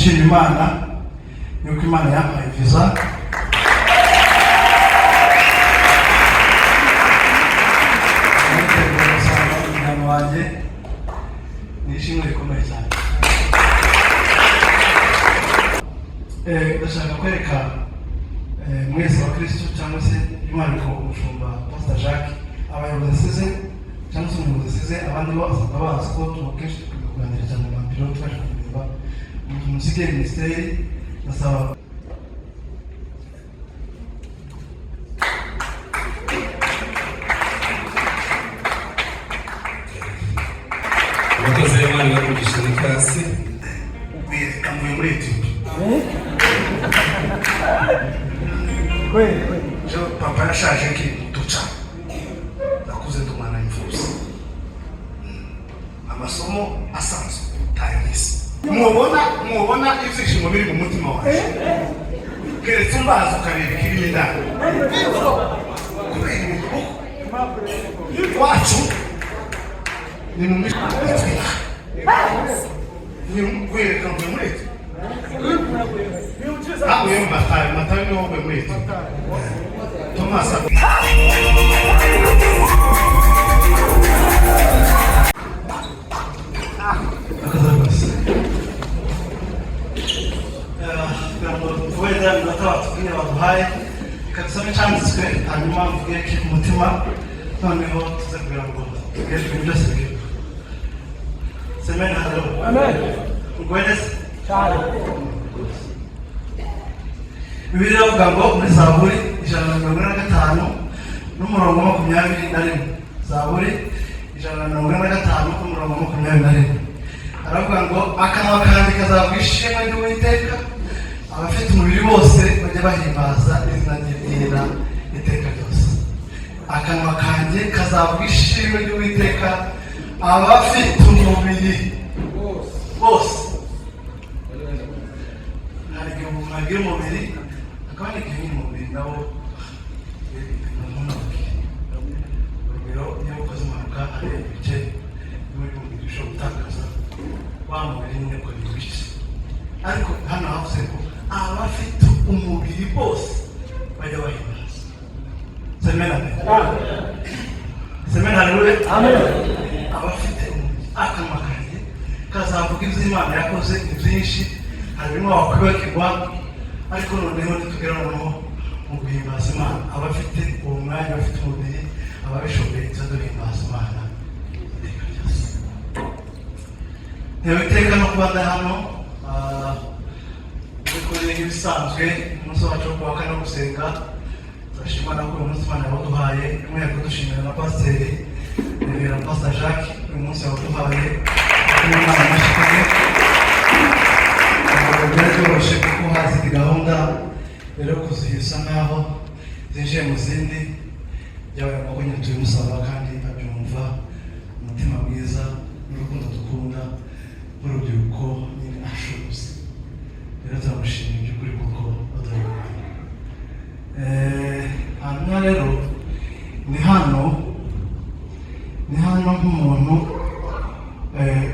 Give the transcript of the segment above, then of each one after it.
Nshima Imana yuko Imana yampaye visa. Niteguye gusanga umuryango wanjye, ni ishimwe rikomeye cyane. Ndashaka kwereka mwese abakristo, cyangwa se by'umwihariko umushumba Pastor Jacques, abayobozi asize cyangwa se umuyobozi asize. Abandi bo basanzwe bazi ko tuba kenshi dukunda kuganira cyane mu mabiro, twaje kureba umuntu musigaye minisiteri. Ndasaba Abakozi b'Imana bakugisha n'ikasi. Mvuye muri Etiyopi. Papa yashaje nkiri muto cyane, nakuze ndi umwana w'imfubyi. Amasomo asanzwe ntayo nize. Mubona ibyishimo biri mu mutima wanjye, keretse umbaza ukareba ikirimo indani, kubera ibintu iwacu ni mu mitwe ni kwereka mvuye muri Etiyopi. Havuye mu Matayo, Matayo niwo wavuye muri Etiyopi, Thomas. Akaza rwose kugira ngo wenda iminota batubwiye baduhaye, reka dusome icyanditswe, hanyuma mvuge kiri ku mutima, noneho tuze kugira ngo tugere ibintu byose biri. Amen, haleluya. Nguwe neza. Bibiliya iravuga ngo muri Zaburi 145 n'umurongo 21, Zaburi 145 n'umurongo 21, aravuga ngo: "Akanwa kanjye kazavuga ishimwe ry'Uwiteka, abafite umubiri bose bajye bahimbaza izina rye ryera iteka ryose." Akanwa kanjye kazavuga ishimwe ry'Uwiteka, abafite umubiri bose. Hari igihe umuntu agira umubiri, hakaba n'igihe nyine umubiri nawo ntunabwire. Urugero, iyo ukoze impanuka, hari ibice bimwe by'umubiri ushobora gutakaza, wa mubiri nyine ukagira ibice. Ariko hano havuze ngo abafite umubiri bose bajya bahimbaza. Amen, amen. Amen, haleluya. Abafite umubiri, akanwa kanjye kazavuga ibyo Imana yakoze. Ni byinshi, hari bimwe wakwibagirwa, ariko noneho nitugera noneho mu guhimbaza Imana, abafite uwo mwanya, abafite umubiri, ababishoboye, tuza duhimbaza Imana iteka ryose. Ntewe iteka no kuba ndi hano. By'ukuri, nk'ibisanzwe, umunsi wacu wo kuwa kane wo gusenga, turashima ko uyu munsi Imana yawuduhaye. By'umwihariko dushimira na pasiteri Remera, Pastor Jacques, uyu munsi yawuduhaye. Imana amashyi. Ntabwo byari byoroshye, kuko hazi gahunda rero kuzihisa nkaho zinjiye mu zindi. Byabaye ngombwa nyine tubimusaba, kandi abyumva umutima mwiza n'urukundo dukunda nk'urubyiruko nyine ashoboze. Rero turamushimira by'ukuri kuko baduhaye umwanya. Hanyuma rero ni hano nk'umuntu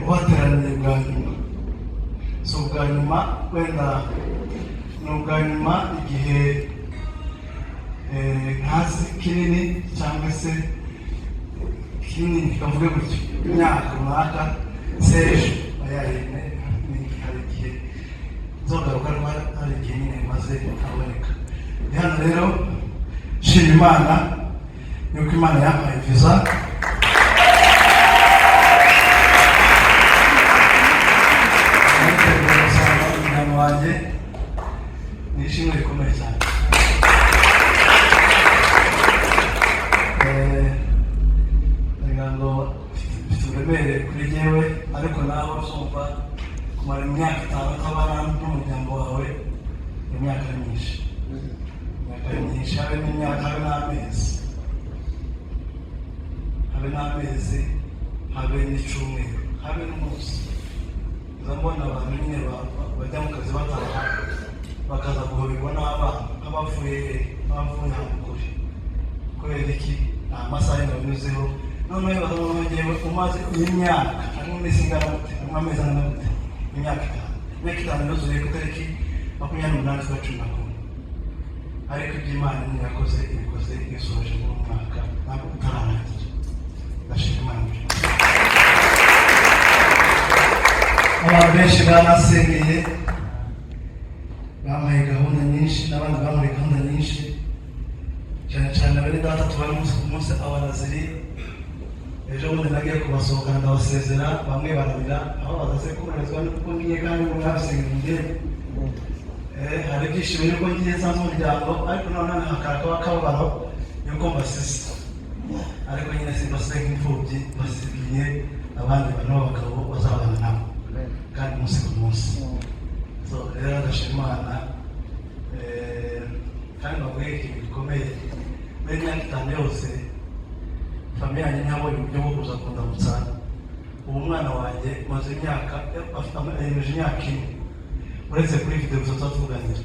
ubateraniye bwa nyuma. Si ubwa nyuma, wenda ni ubwa nyuma igihe ntazi kinini, cyangwa se kinini kavuge gutyo, imyaka runaka sejo bayarene. Hari igihe nzogaruka, ariko hari igihe nyine maze ntaboneka. Ndi hano rero nshima Imana yuko Imana yampaye visa. Niteguye gusanga umuryango wanjye, ni ishimwe rikomeye cyane. Ndagira ngo mfite uburemere kuri jyewe, ariko nawe uzumva kumara imyaka 5 utabana n'umuryango wawe, imyaka ari myinshi, imyaka ari myinshi. Habe n'imyaka, habe n'amezi, habe n'amezi, habe n'icyumweru, habe n'umunsi. Nza mbona abantu nyine bajya mu kazi bataha, bakaza guhoberwa n'abana nk'abavuye ahantu kure. Kubera iki? Nta masaha yenda banyuzeho. Noneho bibaza, ngewe umaze imyaka, harimo iminsi ingana gute, harimo amezi angana gute, imyaka 5. Imyaka 5 yuzuye ku itariki 28 z'ukwa 11. Ariko iby'Imana nyine yakoze, ibikoze isoje muri uyu mwaka, ntabwo utararangira. Ndashima Imana mu by'ukuri. Abantu benshi banasengeye, bampaye gahunda nyinshi, n'abandi bampaye gahunda nyinshi, cyane cyane bene data tubari umunsi ku munsi, abanaziri. Ejo bundi nagiye kubasohokana, ndabasezera, bamwe bararira, aho badaze kubarizwa nuko ngiye, kandi ngo mwabisengera mugende. Hari ibyishimo yuko ngiye nsanze umuryango, ariko noneho hakaba akababaro yuko mbasize. Ariko nyine simbasize nk'imfubyi, basigiye abandi bantu b'abagabo bazabana nabo kandi umunsi ku munsi. So rero ndashima Imana, kandi bavuge ikintu gikomeye. Muri imyaka 5 yose, famille yanjye ntiyabonye uburyo bwo kuza kundamutsa. Ubu mwana wanjye maze imyaka, yemeje imyaka 4, uretse kuri video gusa tuba tuganira,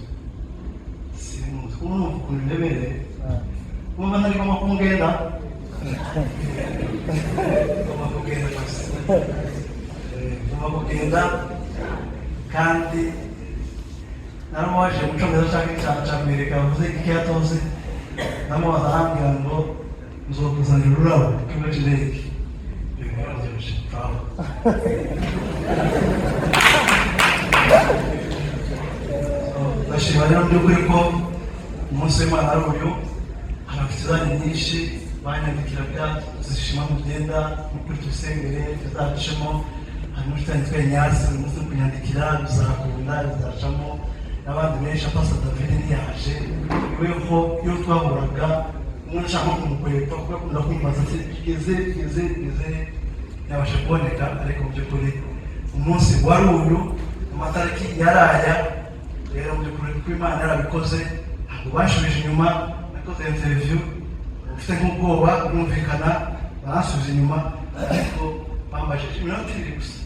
simuzi. Ubu numva ukuntu biremereye, numva ntari ngomba kumugenda, ngomba kugenda gusa. Ngomba kugenda, kandi naramubaje mu cyongereza cyangwa cyamwereka, yavuze iki yatoze. Ndamubaza, arambwira ngo nzokuzanira ururabo ku kibuga cy'indege. Ibintu biraryoshye, bravo. Ndashima rero mu by'ukuri ko umunsi w'Imana ari uyu. Hari inshuti zanjye nyinshi banyandikiraga zishima mugenda n'ukuri, tubisengere tuzacemo. Hari n'inshuti yanjye yitwa Inyasi, uyu munsi uri kunyandikira, bizakunda, bizacamo, n'abandi benshi. Pastor David ntiyaje, weho iyo twahuraga umwe ashaka nko kumukweta, kuko akunda kumbaza ati bigeze, bigeze, bigeze, ntiyabasha kuboneka. Ariko mu by'ukuri umunsi wari uyu, amatariki yaraya. Rero mu by'ukuri kuko Imana yarabikoze, ntabwo banshubije inyuma. Nakoze interview ufite nk'ubwoba, birumvikana, baransubiza inyuma, ariko bambajije iminota 2 gusa,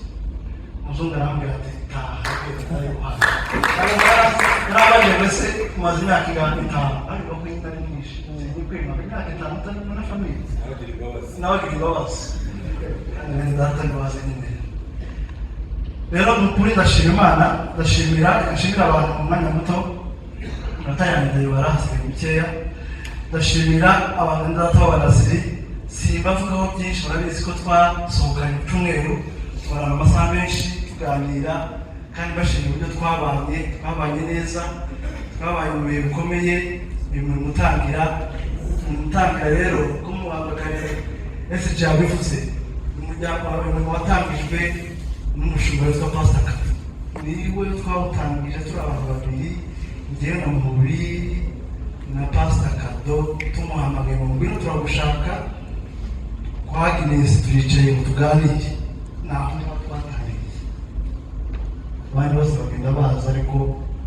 umuzungu arambwira ati taha, genda. Narabajije mbese umaze imyaka ingana? 5. Ariko ko nyine ari myinshi, sinzi kwimaka imyaka 5 utari kumwe na famille. Nabagira imbabazi. Nabagira imbabazi, kandi bene data imbabazi nyine. Rero ni ukuri ndashima Imana, ndashimira, reka nshimire abantu mu mwanya muto, iminota yanjye ndayibara, hasigaye mikeya. Ndashimira abantu data b'abanaziri, simbavugaho byinshi, barabizi ko twasohokanye ku cyumweru, tumarana amasaha menshi tuganira, kandi bashimira uburyo twabanye, twabanye neza, twabanye mu bihe bikomeye. Uyu murimo utangira, umurimo utangira rero, ko mu kare SG yabivuze, umuryango wawe, umurimo watangijwe n'umushumba witwa Pastor Kato, niwe twawutangije turi abantu babiri, njyewe na Muhubi na Pastor Kado. Tumuhamagaye ngo ngwino turagushaka kwa Agnes, turicaye ngo tuganire, naho niho twatangiriye. Abandi bose bagenda baza, ariko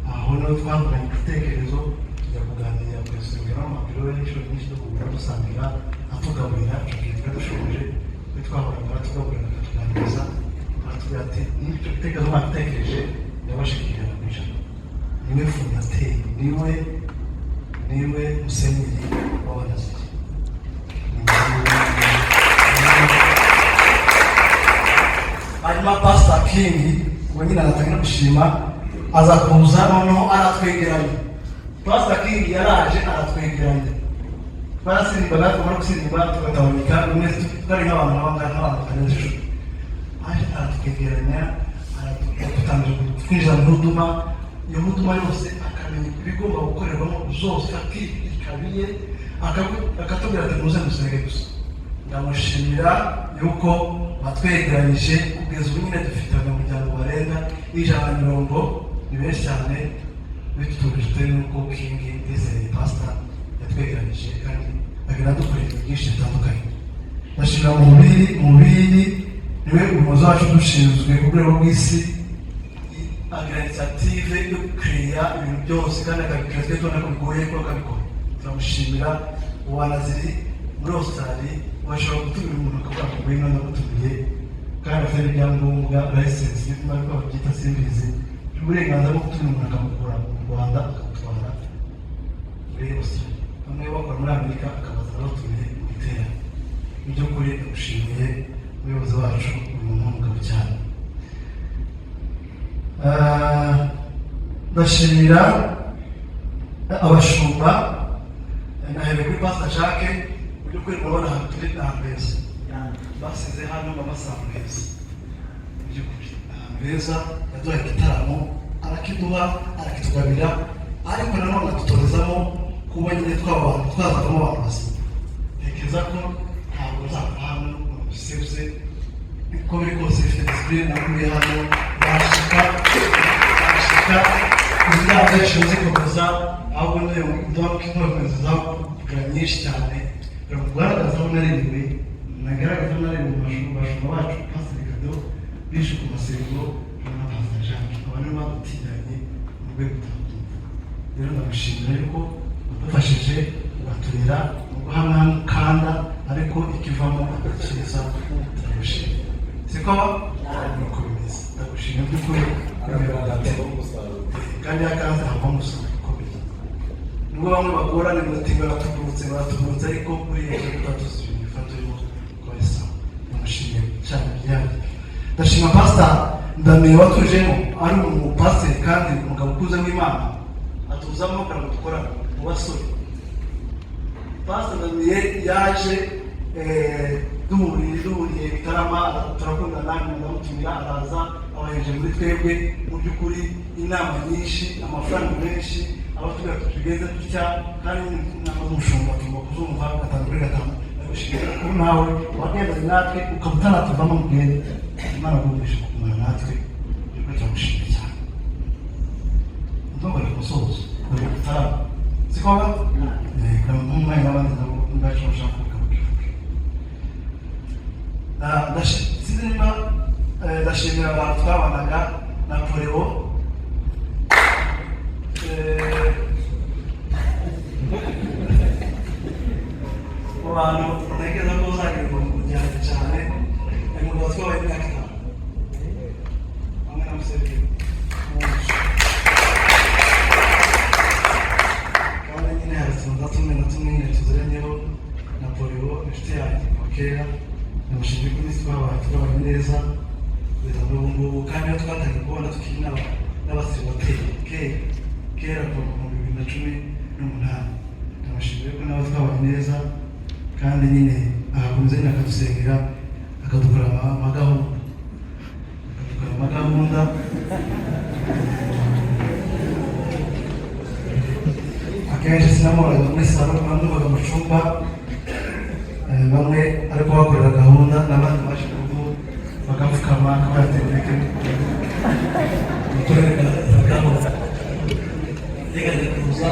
aho niho twavuganye igitekerezo, tujya kuganira ku isengero amabiro y'inshuro nyinshi, duhura, dusangira, atugaburira. Icyo gihe twari dushonje, twe twahoraga aratugaburira, akatuganiriza, aratubwira ati niba icyo gitekerezo mwabitekereje, ndabashyigikiye 100%. Niwe fondateur, niwe musenyeri w'abanaziri. Hanyuma Pastor King we nyine aratangira gushima, aza kuza noneho aratwegeranya. Pastor King yaraje aratwegeranya, twarasimbaga, twamara gusimba tugataboneka bimwe, twari nk'abantu nk'abangaba, nk'abantu batarenze 10. Aje aratwegeranya, aradutangira twinjira mu huduma. Iyo huduma yose akamenya ibigomba gukorerwamo zose, ikabiye, akatubwira ati muze musenge gusa. Ndamushimira yuko batwegeranyije, kugeza ubu nyine dufite abanyamuryango barenga 120, ni benshi cyane. Bitutubije nuko King Ndizeye Pastor yatwegeranyije, kandi agenda adukorera ibintu byinshi bitandukanye. Ndashimira Mubiri. Mubiri niwe umuyobozi wacu dushinzwe ku rwego rw'isi, agira initiative yo gukereya ibintu byose kandi akabikora, twe tubona ko bigoye ko akabikora. Turamushimira. Uwanaziri muri Australia washobora gutumira umuntu akavuga ngo ngwino ndagutumiye, kandi afite n'ibyangombwa, license niba ariko babyita, simbizi, uburenganzira bwo gutumira umuntu akamukura mu Rwanda akamutwara muri Australia, bamwe bakora muri Amerika, akabaza batumiye mu giterane. Mu by'ukuri ndagushimiye, umuyobozi wacu, ni umuntu w'umugabo cyane. Ndashimira abashumba, nahereye kuri Pastor Jacques. Mu by'ukuri murabona ahantu turi ni ahantu heza basize hano, bamasa ahantu heza. Mu by'ukuri ahantu heza yaduhaye igitaramo, arakiduha, arakitugabira, ariko nanone adutorezamo kuba nyine twaba abantu, twazavamo abantu bazima. Ntekereza ko ntabwo nzava hano ngo bisebye. Uko biri kose ifite discipline nakuye hano, bashika bashika indangagaciro zikomeza, ahubwo niyo donc nkomeza kugira nyinshi cyane kugira ngo kugaragaza aho narerewe, nagaragaza aho narerewe mu bashumba bacu, Pastor Kado, Bishop Masengo na Pastor Jacques. Aba nibo badutiranye mu rwego utabyumva. Rero ndagushimira yuko wadufashije, ugaturera nubwo hamwe kanda, ariko ikivamo cyiza. Turagushimira, siko nuko bimeze. Ndagushimira by'ukuri kubera kandi yakanze havamo umusaruro ukomeye, nubwo bamwe bagorane bati baratugurutse, baratugurutse, ariko buriya tuba tuzi ibintu bifata urimo kubisa. Ndamushimiye cyane byihariye. Ndashima Pastor Ndamiye watujemo, ari umupasiteri kandi umugabo ukuze w'Imana, atuzamo kugira ngo dukorane mu basore. Pastor Ndamiye yaje, duhuriye Gitarama, turakundana, ndamutumira araza, abaheje muri twebwe. Mu by'ukuri inama nyinshi, amafaranga menshi, abatubwira tubigenze dutya, kandi inama z'umushumba tugomba kuzumva gatanu kuri gatanu. Ndagushimira ko nawe wagendanye natwe ukaba utaratuvamo mugende. Imana gumisha kugumana natwe, by'ukuri turagushimira cyane. Ndumva ku musozo dore gitarama, siko ba nk'umwanya n'abandi nabo ngacu bashaka kuvuga bakivuge. Sinzi niba ndashimira abantu twabanaga na Poreo. Mu bantu ntekereza ko uzagira umuryango cyane, ni umugabo twabaye imyaka 5 hamwe na Museveni mu nzu, kandi nyine hari utuntu na tumwe na tumwe nyine tuziranyeho na Poreo, inshuti yanjye kuva kera. Ndamushimiye ko iminsi twabaye neza kugeza n'ubu ngubu, kandi iyo twatangiye kubona tukiri n'abasiribateri kera kera, kuva mu 2018. Ndamushimiye ko nawe twabaye neza, kandi nyine agakomeza nyine akadusengera, akadukorera amagahunda, akadukorera amagahunda. Akenshi sinamubonaga muri salo, namwumvaga mu cyumba, bamwe ariko bakorera gahunda n'abandi baje mu rugo bagapfukama, akabayategeka gukorera gahunda. Yigeze kuza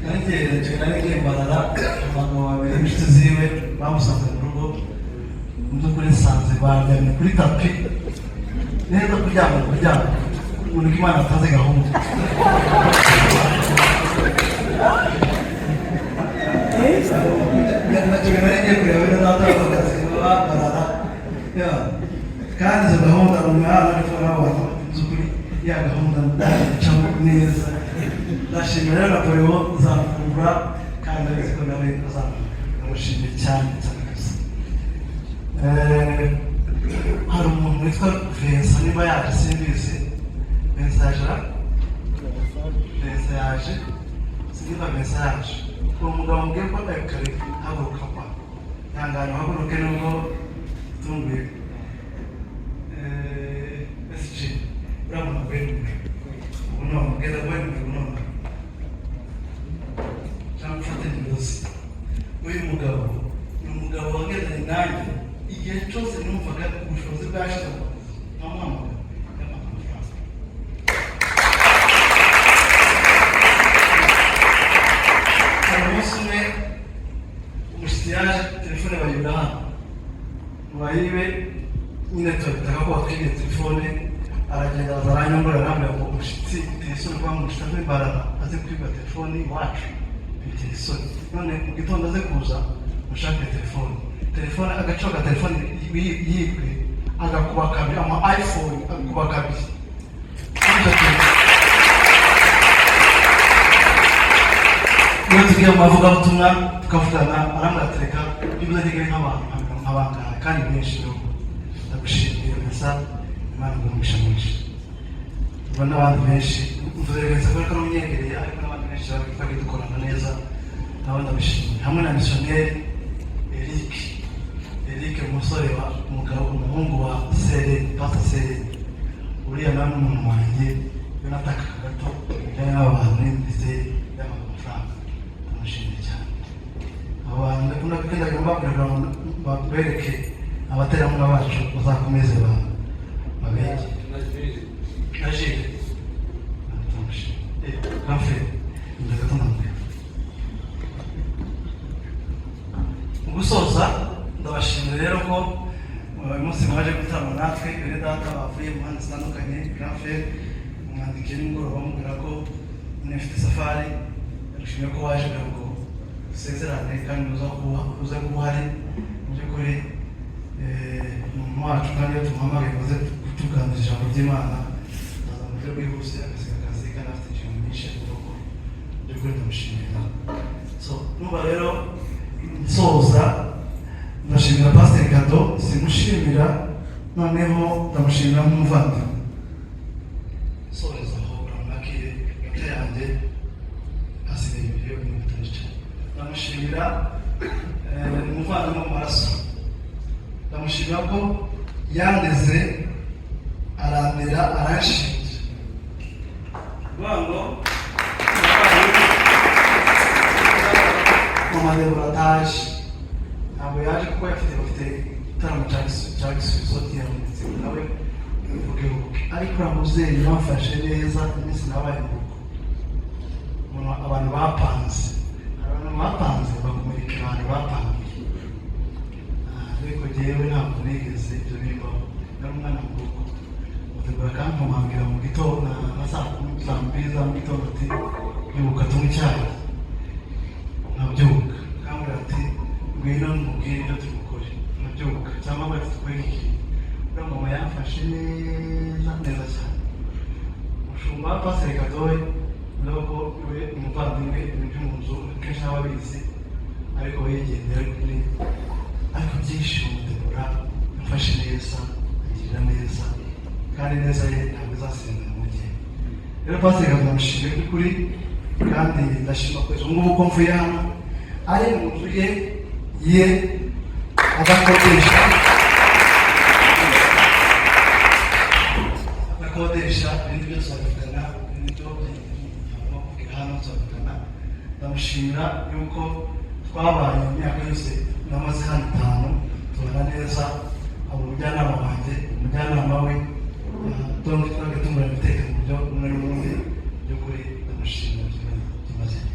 nanjye nari ngiye Mbarara, abagabo babiri b'inshuti ziwe bamusanze mu rugo. Mu by'ukuri nsanze baryamye kuri tapi neza, kuryama kuryama umuntu ko Imana atazi gahunda. Nacyo nari ngiye kureba bene data b'akazi baba Mbarara. Ya. Kandi izo gahunda ni umwana ariko nabo bantu by'ukuri ya gahunda ndacamo neza. Ndashimira rero na Poreo nzamukura, kandi ndabizi ko nawe azamukura. Ndamushimiye cyane cyane kabisa. Hari umuntu witwa Vincent, niba yaje simbizi. Vincent yaje ra? Vincent yaje, sinzi niba Vincent yaje. Uwo mugabo mbwiye ko kare haguruka kwa ihangane, uhaguruke nubwo utunguye. SG uriya muntu aguye nimero ubu none, ubwiza aguye nimero ubu none, cyangwa ufate nimero ze. Uyu mugabo ni umugabo wagendanye nanjye igihe cyose numvaga ubushobozi bwashize mu kazi, nkamuhamagara yampaga amafaranga. Hari umunsi umwe umushyitsi yaje, telefone bayibura hano mu bayibe nyine, turabitaka ko batwibye telefone. Aragenda aza aranyongora, arambwira ngo umushyitsi biteye isoni kuba umushyitsi azi Mbarara azi kwiba telefone iwacu, biteye isoni. None mu gitondo aze kuza mushake telefone. Telefone, agaciro ka telefone yibwe agakuba kabiri, ama iPhone agakuba kabiri. Iyo tugiye mu mavugabutumwa tukavugana, arambwira ati reka byibuze ntigere nk'abantu nka mirongo nk'abangahe kandi benshi. Rero ndagushimiye gusa. Imana iguhe mwinshi. Ubwo n'abandi benshi mvuze Vincent kubera ko ari umunyegereye, ariko n'abandi benshi twagiye dukorana neza, nabo ndabishimiye, hamwe na missionnaire Eric. Eric, umusore wa umugabo, umuhungu wa Sere, Pastor Sere, uriya nawe ni umuntu wanjye. Iyo natakaga gato bijyanye n'aba bantu muri minisiteri y'amafaranga, ndamushimiye cyane. Abo bantu ndakunda kugenda mbabwira ngo babereke abaterankunga bacu, bazakomeze babegere na Jile, ndamushimiye. Grand frère, imbere gato ndamubwira. Mu gusoza, ndabashimira rero ko uyu munsi mwaje gutarama natwe, bene data bavuye mu mpande zitandukanye. Grand frère umwandikiye nimugoroba mubwira ko mfite safari, ndagushimiye ko waje kugira ngo dusezerane kandi uza kuba uhari. Mu by'ukuri ni umuntu wacu, kandi iyo tumuhamagaye ngo aze kutuganiriza ijambo ry'Imana, aza mu buryo bwihuse, agasiga akazi kandi afite inshingano nyinshi agomba gukora. Mu by'ukuri ndamushimira. So numva rero nsoza, ndashimira Pasiteri Kado, simushimira noneho, ndamushimira nk'umuvandimwe. Soreza aho, uramwakire gato yanjye, hasigaye ibiryo ibintu bitari cyane. Ndamushimira, umuvandimwe mu maraso. Ndamushimira ko yandeze, arandera, aranshinja, kuvuga ngo mama Debora ataje, ntabwo yaje kuko bafite igitaramo cya Gisubizo, ntiyabonetse nawe buke, ariko uriya mubyeyi yamfashe neza iminsi nabaye mu rugo. Abantu bapanze, abantu bapanze bakumurikira abantu bapangiye. Ariko jyewe ntabwo nigeze ibyo bimbaho, nari umwana mu rugo. Mutegura akankomangira mu gitondo nka saa 10, saa 2 za mu gitondo, ati: "Byuka tunywe icyayi." Nkabyuka, akambwira ati: "Ngwino mubwire ibyo turi bukore." Nkabyuka, cyangwa ngo ati: "Dukore iki?" Uriya mama yamfashe neza neza cyane. Umushumba Pasiteri Kadoye, urabona ko we umuvandimwe, ibintu byo mu nzu kenshi aba abizi, ariko we yigendera kuri, ariko byinshi Debora yamfashe neza, angirira neza, kandi neza ye ntabwo izasenga mu gihe. Rero Pasiteri Kadoye ndamushimiye by'ukuri, kandi ndashima kugeza ubu ngubu ko mvuye hano ari mu nzu ye ye adakodesha. Ibindi byose babivugana, ibindi byo ntagomba kuvugira hano tuzabivugana. Ndamushimira yuko twabaye imyaka yose namaze hano itanu, tubana neza, aba umujyanama wanjye, umujyanama we, donc twagiye tungurana ibitekerezo mu buryo bumwe n'ubundi. By'ukuri ndamushimira byimazeyo.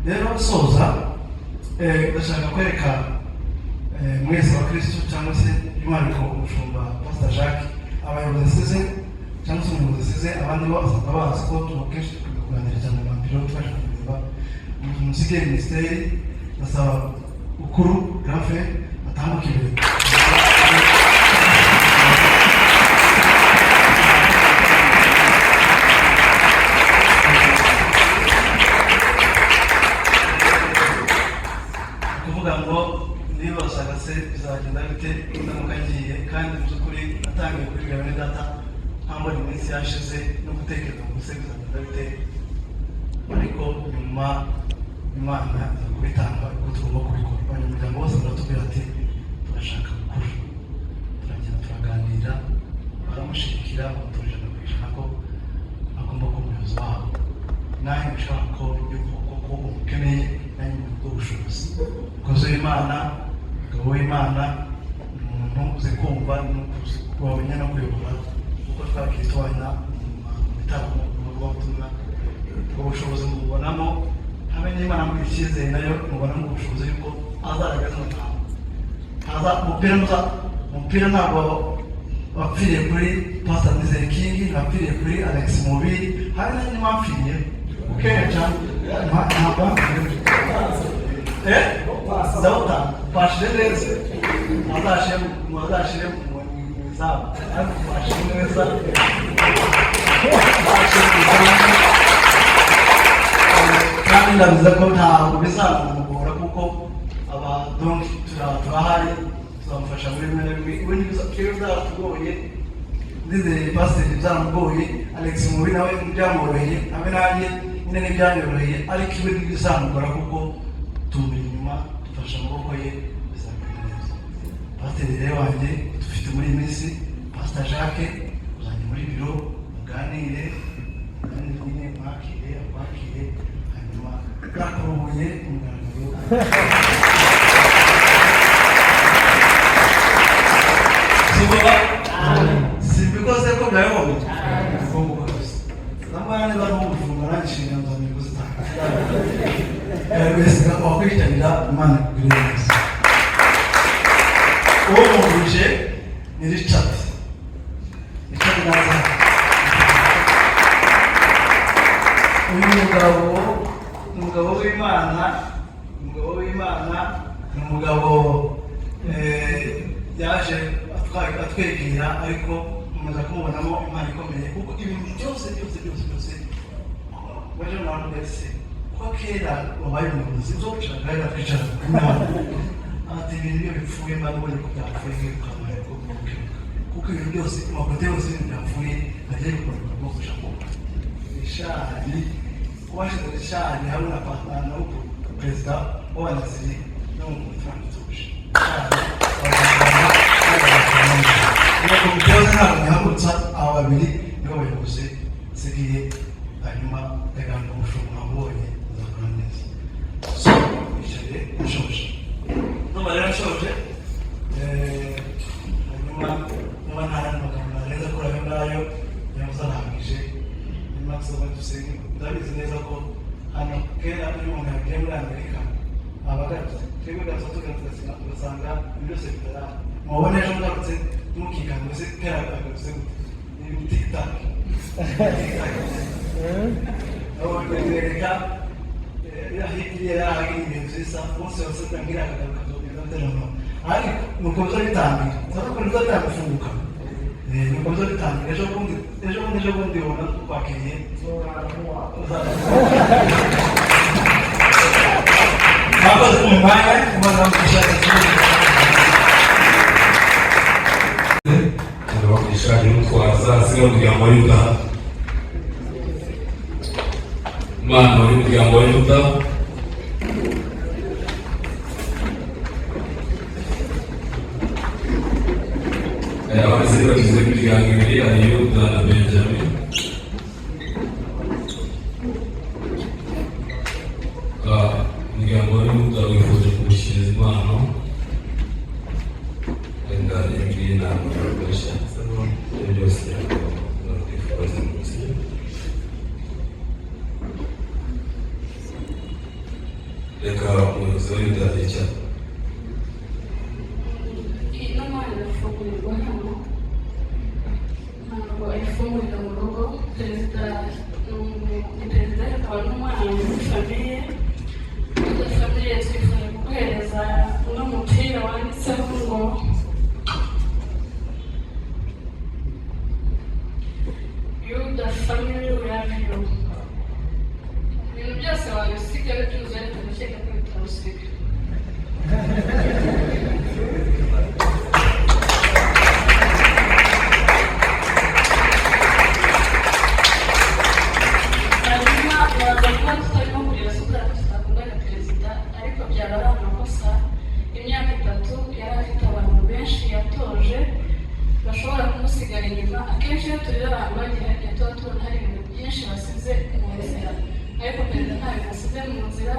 Rero soza, ndashaka kwereka mwese abakristo, cyangwa se by'umwihariko umushumba Pastor Jacques, abayobozi asize cyangwa se umuyobozi asize. Abandi bo basanzwe bazi ko tuba kenshi dukunda kuganira cyane mu mabiro, twaje kureba umuntu musigaye minisiteri. Ndasaba Bukuru grand frère atambuka imbere. Kuvuga ngo nibazaga se bizagenda bite ndamuka ngiye, kandi mu by'ukuri natangiye kubibwira bene data nkambona iminsi yashize no gutekereza ngo se bizagenda bite, ariko nyuma Imana iza kubitanga uko tugomba kubikora. Abanyamuryango bose baratubwira ati: "Turashaka gukura." Turagenda, turaganira, baramushyigikira, bamutora 100% ko agomba kuba umuyobozi wabo. Nanjye nshaka ko yuko koko umukeneye, nanjye mu ubwo bushobozi. Umukozi w'Imana, umugabo w'Imana, ni umuntu uzi kumva, wamenya no kuyobora, kuko twagiye tubana mu bitaramo, mu butumwa. Ubwo bushobozi mubonamo, hamwe n'Imana muri icyizere nayo mubonamo ubushobozi yuko azaraga zino ntama. Ntaza umupira, ntuza umupira, ntabwo wapfiriye kuri Pastor Nizere King, wapfiriye kuri Alex Mubiri, hari n'andi wapfiriye ukeya cyane, ntabwo wapfiriye. Ndawutanga pashire neza, azashire mu izamu, ariko pashire neza, pashire mu izamu. Kandi ndabizi ko ntabwo bizanamugora, kuko aba donc turahari, tuzamufasha muri bimwe na bimwe. Ubundi twebwe byaratugoye. Ndizeye pasiteri byaramugoye, Alex Mubi nawe byamworoheye, nawe nanjye nyine ntibyanyoroheye, ariko iwe ntibizamugora kuko tumuri inyuma, dufashe amaboko ye, bizagenda neza. Pasiteri rero wanjye dufite muri iyi minsi, Pasita Jacques, uzajya muri biro muganire, muganire nyine, mwakire, akwakire, hanyuma yakuruhuye umugaragaro. Sibwo simbikoze ko byabibonye namara niba ari ubufunga nanjye inshingano zanjye kuzitanga. Wese wakwitabira, Imana ikugirire neza. Uwo muhuje ni Richard. Richard naza. Uyu mugabo ni umugabo w'Imana, umugabo w'Imana, ni umugabo yaje atwegera, ariko mumaze kumubonamo Imana ikomeye, kuko ibintu byose byose byose byose waje nawe wese ko kera wabaye umuyobozi uzo kwicara ngaho twicara Imana ati ibintu iyo bipfuye mba nubonye ko byapfuye nkirukanka kuko ibintu byose amakote yose ibintu byapfuye agiye gukorerwa bwo gushaka Richard. Kubashize Richard hamwe na pastor na perezida w'Abanaziri no mu mutima utuje. Iyo komite yose ntabwo nyahagurutsa, aba babiri nibo bayobozi nsigiye, hanyuma ndagamba umushumba wabonye uzakora neza. So yicaye nshoje, ndumva rero nshoje. Hanyuma niba nta yandi magambo narenza kuri ayo ngayo yavuze arahagije, hanyuma tuzoba dusenge. Ndabizi neza ko hano kera iyo umuntu yagiye muri Amerika aba agarutse, twebwe gato tugarutse ugasanga ibintu byose bitarahari. Mubona ejo ngarutse ntimukikanga mbese kera agarutse gute? Ni tiktak tiktak bereka iriya yari ibintu bisa umunsi wose tangira akagaruka azogenda noneho, ariko nuko biza bitangira tuza ko biza bitangira nuko biza bitangira ejo bundi, ejo bundi, ejo bundi ubona twakiriye. Mwakoze ku mwanya umaze gushaka. Ndabakugisha n'utwaza asigaye umuryango wa Yuda, umwana w'umuryango wa Yuda. Abasore bagize imiryango ibiri, hari Yuda na Benjamin. Umuryango wa Yuda wifuje kuwushyikiriza impano, wenda iyi ngiyi ntabwo yakoresha ibyo byose twifuza munsi. Reka umuyobozi wa Yuda yicara. Ino mpano irafungurirwa hano, ntabwo ayifungurira mu rugo. Perezida ni perezida, akaba n'umwana muri famille. Muri famille twifuje kuguhereza uno mupira wanditseho ngo "Yuda family, we love you." Ibintu byose wabisiga byuzuye, ariko ndakeka ko bitawusiga. Hanyuma baza kuba tutarimo kurira sukari ko tutakundana perezida, ariko byaba ari amakosa. Imyaka 3 yari afite abantu benshi yatoje bashobora kumusigara inyuma. Akenshi iyo turira abantu bagiye hagiye, tuba tubona hari ibintu byinshi basize mu nzira, ariko perezida nta bintu asize mu nzira.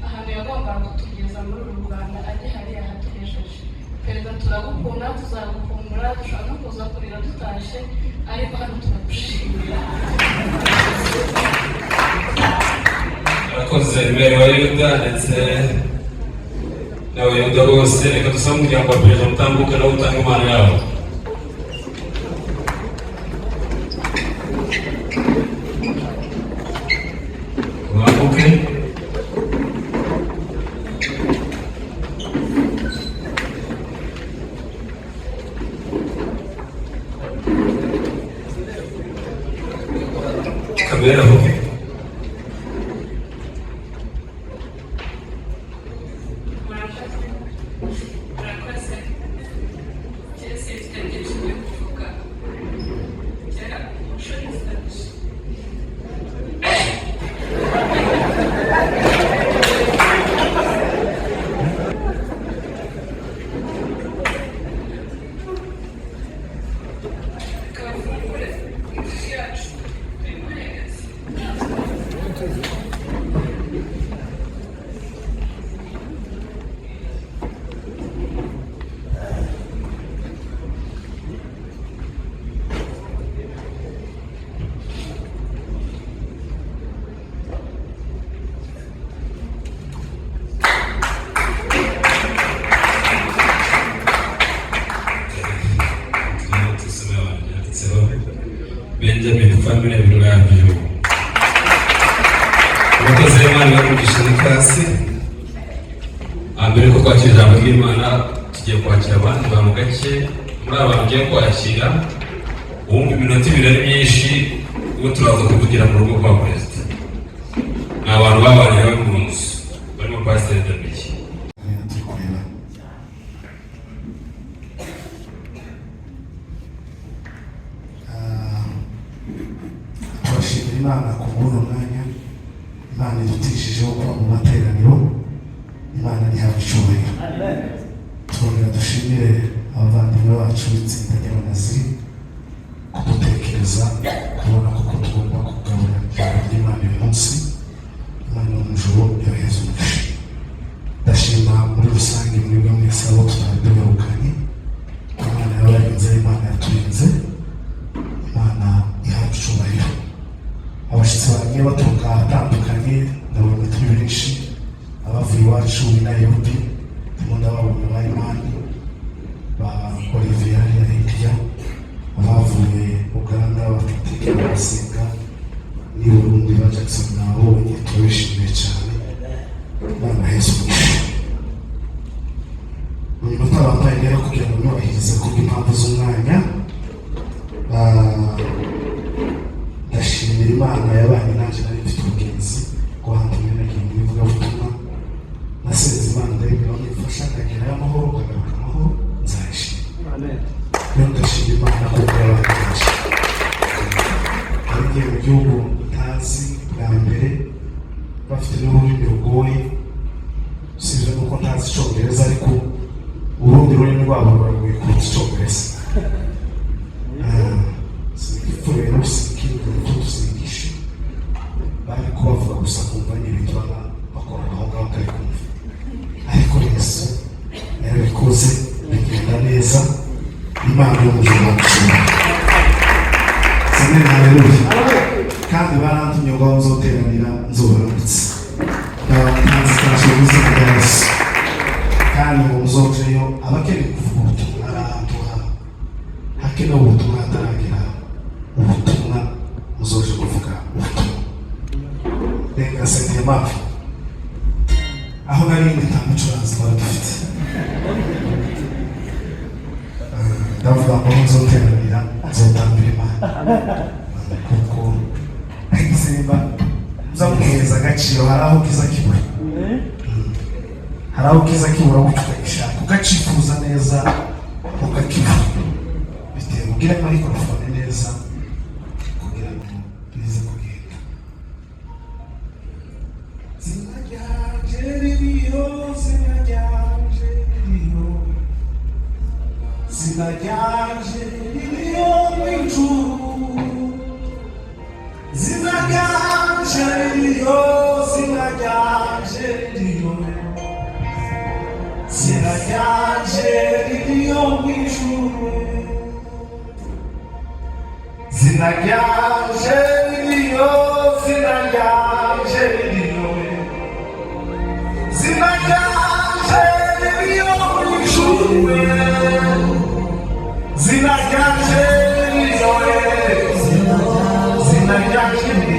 Ahantu yagombaga kutugeza muri uru Rwanda agihari yahatugejeje. Perezida, turagukunda, tuzagukumbura, dushobora no kuza kurira dutashye, ariko hano turagushimira. Abakoze imbere wa Yuda ndetse n'Abayuda bose, reka dusabe umuryango wa perezida mutambuka nawe utanga impano yabo. Bambuke. Kabera avuge. Murakoze, murakoze. Cyese mfite byinshi byo kuvuga. Abakozi b'Imana bakugisha n'ikasi. Mbere yuko twakira ijambo ry'Imana, tugiye kwakira abandi bantu gake. Muri aba bantu tugiye kwakira, uwumva iminota 2 ari myinshi, ubwo turaza kuvugira mu rugo kwa perezida. Ni abantu babanye nawe mu nzu, barimo Pasiteri Damiki. Turi kureba. Turashimira Imana ku bw'uno mwanya Imana idutishijeho kuba mu materaniro. Imana ntihabwe icyubahiro. Twongera dushimire abavandimwe bacu b'itsinda ry'Abanaziri kudutekereza, kubona kuko tugomba kugaburira ijambo ry'Imana uyu munsi. Imana yo mu ijuru yohereza umugisha. Ndashima muri rusange mwebwe mwese abo tutari duherukanye. Imana yabarinze, Imana yaturinze, Imana ihabwa icyubahiro. Abashyitsi bagiye baturuka ahatandukanye, ndabona turi benshi. Abavuye iwacu i Nairobi ndimo ndababona, ba Imani, ba Olivier hariya hirya, abavuye Uganda ba Patrick Basenga, n'i Burundi ba Jackson nababonye. Turabishimiye cyane. Imana heza umugisha. Mu minota bambaye rero, kugira ngo nubahirize kubw'impamvu z'umwanya, ndashimira Imana yabanye nanjye. Nari mfite ubugenzi guhanga imwe, nagiye mu ivugabutumwa. Nasenze Imana, ndayibwira ngo nifasha nkagerayo amahoro, nkagaruka amahoro, nzayishima. Rero ndashima Imana kuko yabanye nanjye. Nari ngiye mu gihugu ntazi bwa mbere, bafite n'ururimi rugoye. Usibye nuko ntazi Icyongereza, ariko urundi rurimi rwabo ruragoye kuruta Icyongereza. Sinigipfurero, sinikindi, sinigishe bari kubavuga gusa, kumva n'ibintu baba bakora aho ngaho ntari kumva. Ariko Yesu yarabikoze bigenda neza. Imana yo mu ijuru yagushima. Amen, haleluya. Kandi barantumye ngo aho nzoteranira nzobaramutse. Ndabatanze ntacyo mu izina rya Yesu. Kandi ngo muzojeyo, abakeneye kuvuga ubutumwa ari ahantu hakenewe ubutumwa hataragera ubutumwa, muzoje kuvuga ubutumwa. Reka sentiye mpamvu aho nari ndi nta mucuranzi twari dufite. Ndavuga ngo nzoteranira nzotambira Imana, kuko igisimba muzamuhereza agaciro. Hari aho kiza kibura, hari aho kiza kibura gutyo, ukagishaka, ukacifuza neza, ukakibura. Bitewe ugire microphone neza kugira ngo bize kugenda. Zina ryanje ririho, zina ryanje ririho, zina ryanje ririho mu ijuru. Zina ryanje ririho, zina ryanje ririho, zina ryanje ririho mu ijuru. Zina ryanje ririho, zina ryanje ririho, zina ryanje ririho mu ijuru. Zina ryanje ririho, zina ryanje ririho,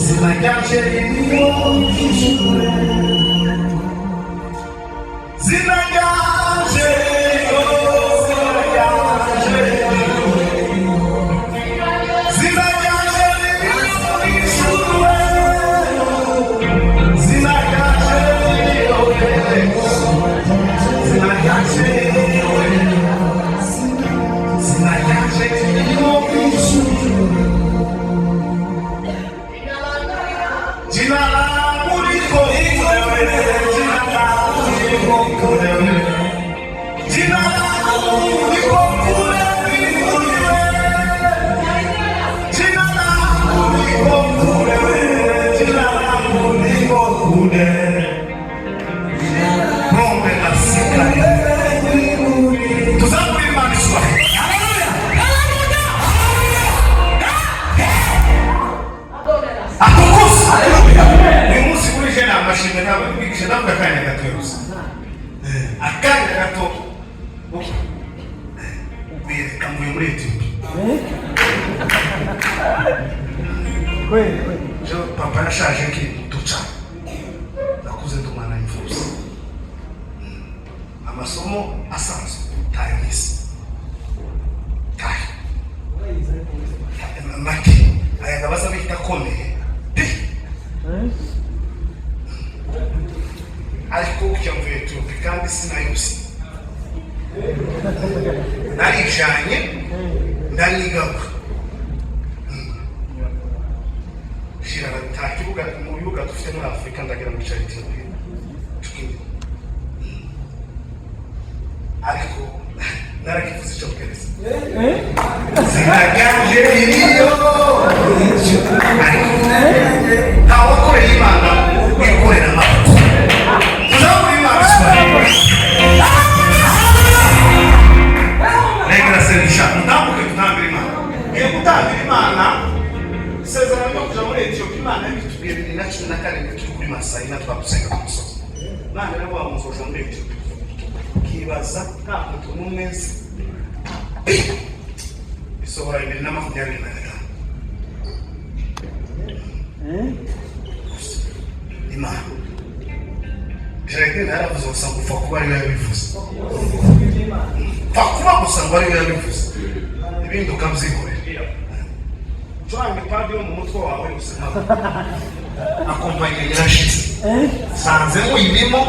zina ryanje ririho mu ijuru. Zina ryanje ririho, zina ryanje ririho, zina ryanje ririho mu ijuru. Zina ryanje ririho, zina ryanje ririho, zina ryanje ririho mu ijuru. Jina langu liko kule, jina langu liko kule, jina langu liko kule mbinguni, jina langu liko kule, jina langu liko kule. Rombe la sika. Tuzamure Imana icyubahiro. Haleluya! Atukuzwe. Uyu munsi kuri je ni amashimwe. Ntabwo mwigisha, ndavuga akanya gato gusa, akanya gato bereka mvuye muri Etiyopiya. Jewe papa yashaje nkiri muto cyane, nakuze ndi umwana w'imfubyi. Amasomo asanzwe ntayo nize, ntayo make aya ngabaza bita akomeye pe. Ariko kujya mvuye Etiyopi kandi sinayose, narijanye ndanigaruka. Shira nta kibuga mu bibuga dufite muri Afurika, ndagira ngo cya Etiyopiya tukindi, ariko narakivuze icyongereza sinaganje iriyo. Ariko ntawakoreye Imana wikorera amaboko. Tuzabura Imana iswahili. Reka serisha mutambuke tutambira Imana. Ngiye gutambira Imana isezerano ryo kuja muri Etiyopiya. Imana yabitubwiye 2017 turi kuri Masayina, twagusenga ku musozi. Imana iravuga ngo muzoja muri Etiyopiya. Ukibaza nta muntu n'umwe nzi. Isohora 2025. Imana Gerardine yaravuze gusa ngo upfa kuba ariwe yabivuze, pfa kuba gusa ngo ariwe yabivuze, ibindi ukabyihorera. Ucurange padi yo mu mutwe wawe gusa akompanye irashize, sanze muyirimo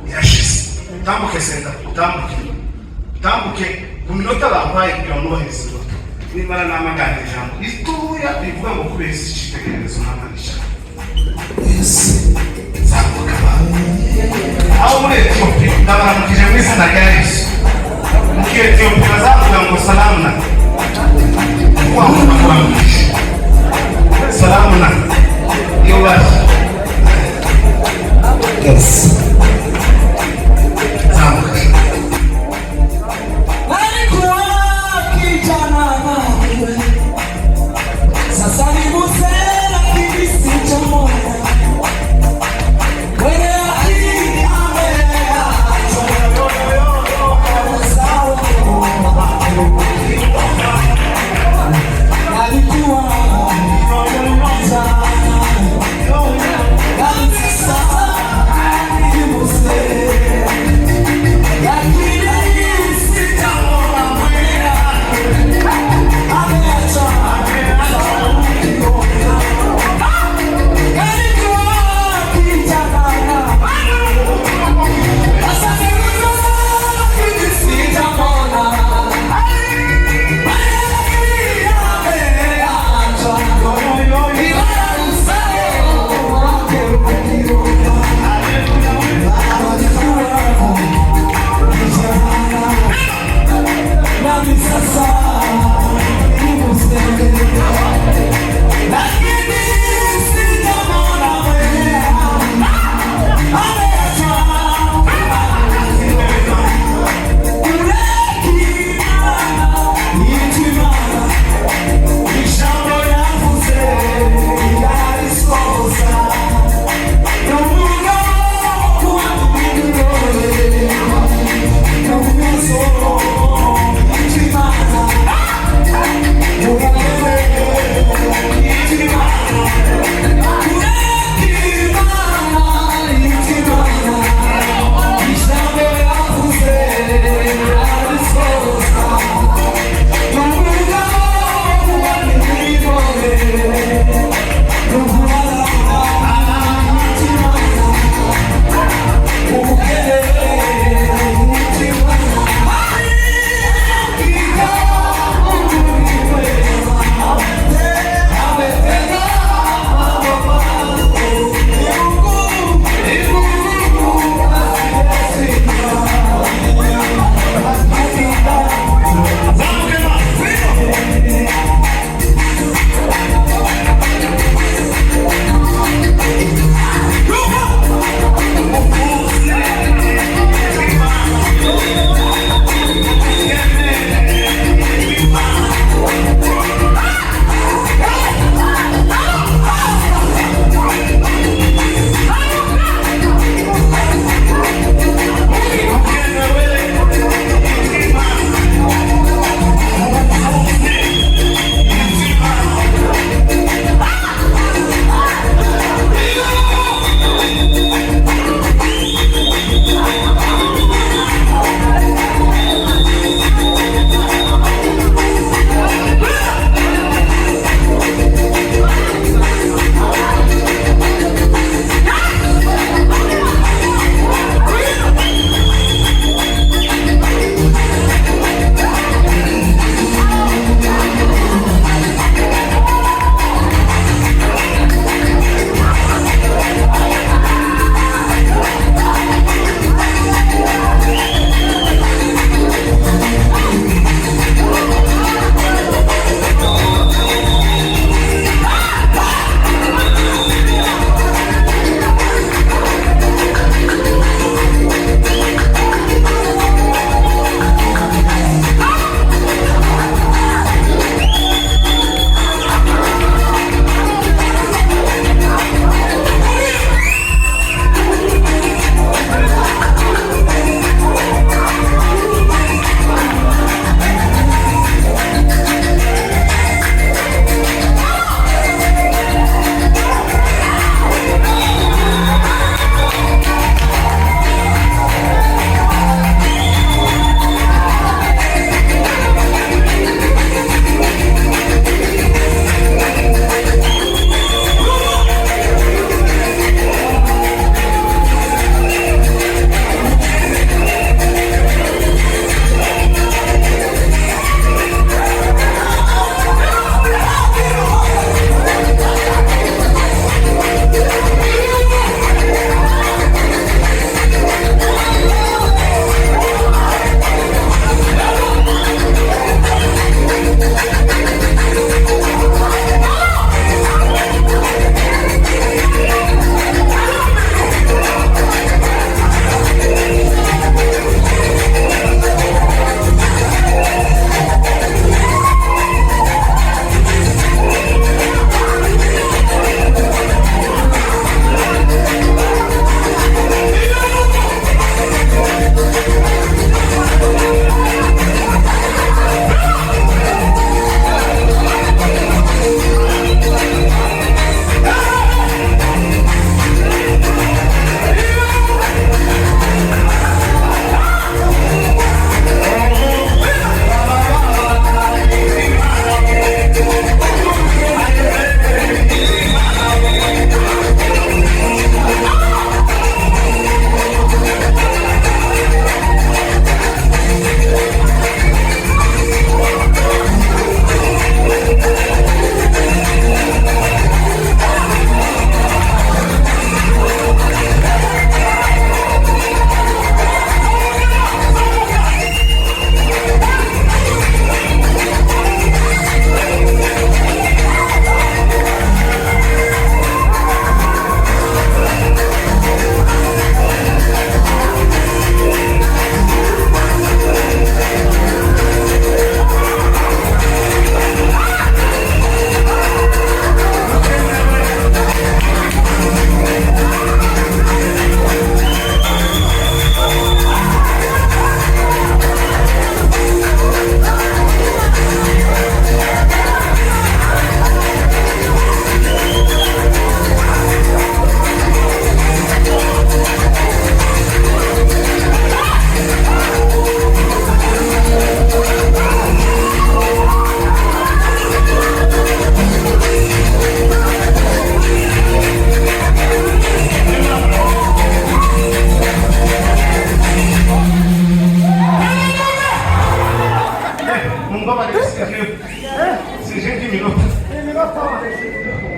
irashize. Utambuke senda, utambuke, utambuke ku minota bampaye kugira ngo nubahirize iminota. Nimara namagana ijambo ritoya rivuga ngo kubera isi icyitegererezo ntamanishaka zamuka abantu aho muri Etiyopiya. Ndabaramukije mu izina rya Yesu. Mu Etiyopiya bazavuga ngo salamuna, kuko bakuramukije salamuna iyo bari. Zamuka. Alikuwa kijana nawe, sasa ni mzee lakini sijamwona. Mwenye akili ameachwa, sawa.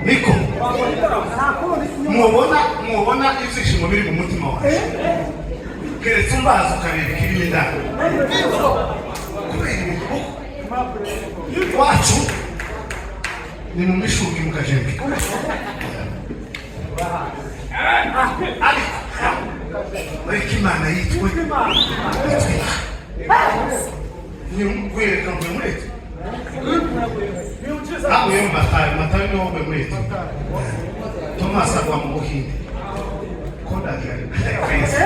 Niko mubona, mubona ibyishimo biri mu mutima wawe, keretse umbaza ukareba ikirimo indani kubera ibintu wacu ni mu mishugi mu kajembe. Ariko reka Imana yitwe yitwe ni kwereka mvuye muri eti aguye mu Matayo. Matayo niwo waguye muri Etiyopiya, Tomasi agwa mu Buhinde. Ko ndagira crazy.